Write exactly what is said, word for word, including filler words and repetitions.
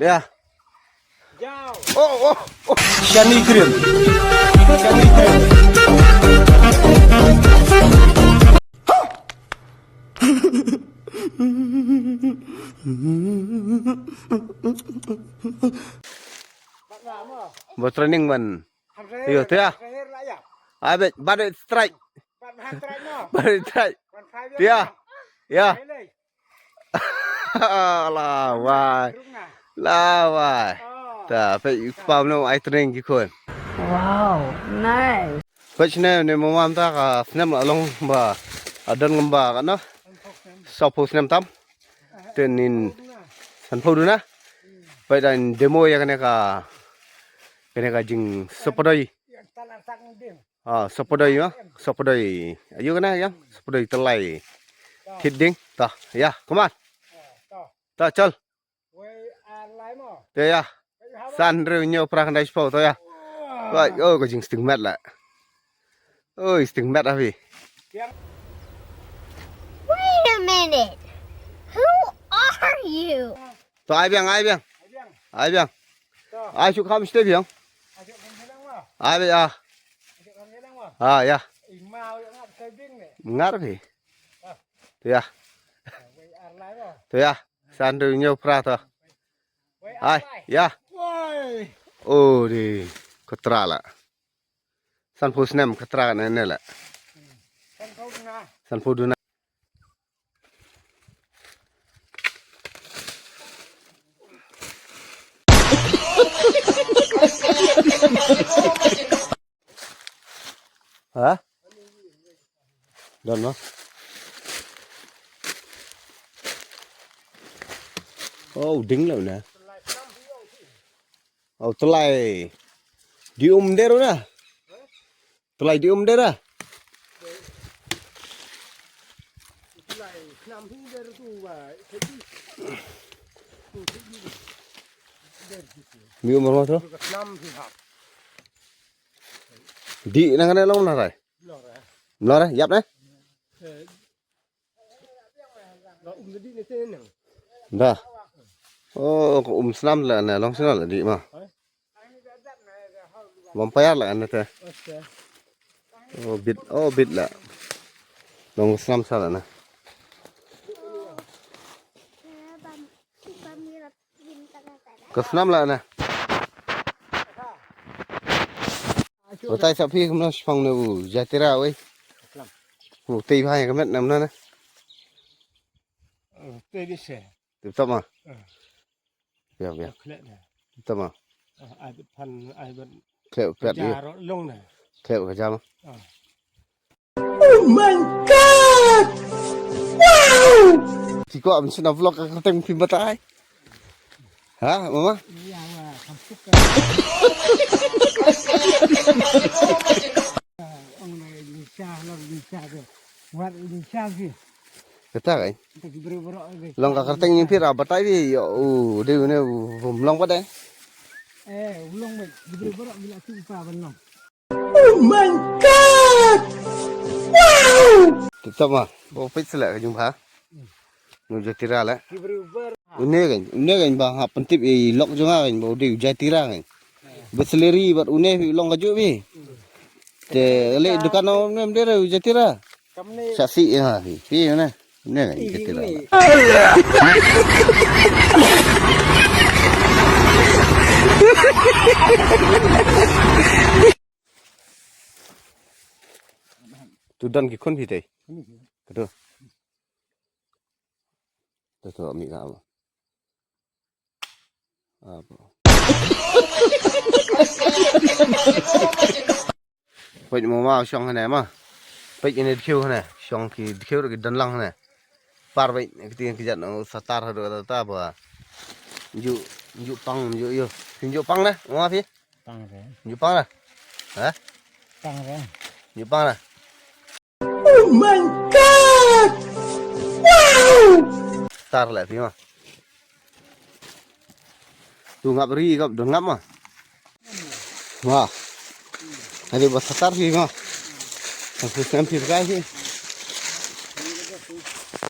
Ya. Oh, oh, oh. Shani krim. Shani krim. Ba training man. Yo, tia. Abet, bad strike. Bad strike. Tia. Ya. La wai. La wai. Ta, peit pam no ai training ki khun. Wow, nice. Peit ne ne mo mam ta ka snem la long ba. Adon ngam ba ka no. Sapo snem tam. Te nin sanphew duna. Peit dan demo ya kane ka. Kane ka jing sapdoi. Ah, sapdoi ma, sapdoi. Ayo kane yang sapdoi telai. Thied ding. Ta, ya, come on. Ta, chal. Te ya. San hynriew hynñiew phra khyndai shiphew, ta ya. Wai, oh, ka jing sting met la. Oi, sting met avi. Wait a minute. Who are you? To ai biang, ai biang. Ai biang. Ai shu kham shtei biang. Ai biang. Ah, ya. Ngar bi. To ya. To ya. San hynriew hynñiew phra to. Ai, ya. Oh, di. Khatra la. Sanphew snem khatra ne ne la. Sanphew duna. Ha? Don ma. Oh, ding la na. Oh, telai. Di um der na. Telai di um der ah. Mi um ruh tu. Di nang ne long na rai. Long rai, yap ne. Da. Oh, ko um snam la ne long snam la di ma. Bam payar la ne te. Oh, bit, oh, bit la. Long snam sa la ne. Ko snam la ne. Batai sa phi kumno shipang ne u jatira wei. U tei bhai ka met nam na ne. Tei di se. Tip top ma. Biang, biang. Khlek ne. Tama. Ah, ai bad phan, ai bad. Khlek pet ni. Jaro long ne. Khlek ka jam. Ah. Oh my God! Wow! Ti ko am sina vlog ka teng phi batai. Ha, mama? Ya, wa, kampuk ka. Ong na Indonesia, long Indonesia ke. Wat Indonesia ke. Kata kai. Kata ki briew baroh ke. Long ka kyrteng ïa phi ra batai phi ïa u dei u ne u bym long pat de. Eh, u long bad ki briew baroh ki la shu pa ban long. Oh my God! Wow! Tip top ma, ba peit sele ka jong pha. Nu jatira le. Ki briew baroh. Une kan, une kan ba ha pyntip i lok jong nga kan ba u dei u jatira kan. Ba seleri bad une phi long ka ju phi. Te le dukan no nem dei u jatira. Sa si ha phi. Phi ne. Ne kan jatira. Tu don ki khun phi te. Kado. To to mi ka ba. Abo. Peit mo ma shong hane ma. Peit ine dikhew hane. Shong ki dikhew ki don lang hane. Par peit ki tieng ki jat nang satar hadu ta ta ba. Ju ju pang ju yo. Ju pang na. Mo ma phi. Pang re. Ju pang na. Ha? Pang re. Ju pang na. Oh my God! Wow! Tar la phi ma. Tu ngap ri kap don ngap ma. Wah. Ada ba satar phi ma. Aku snam phi kai phi.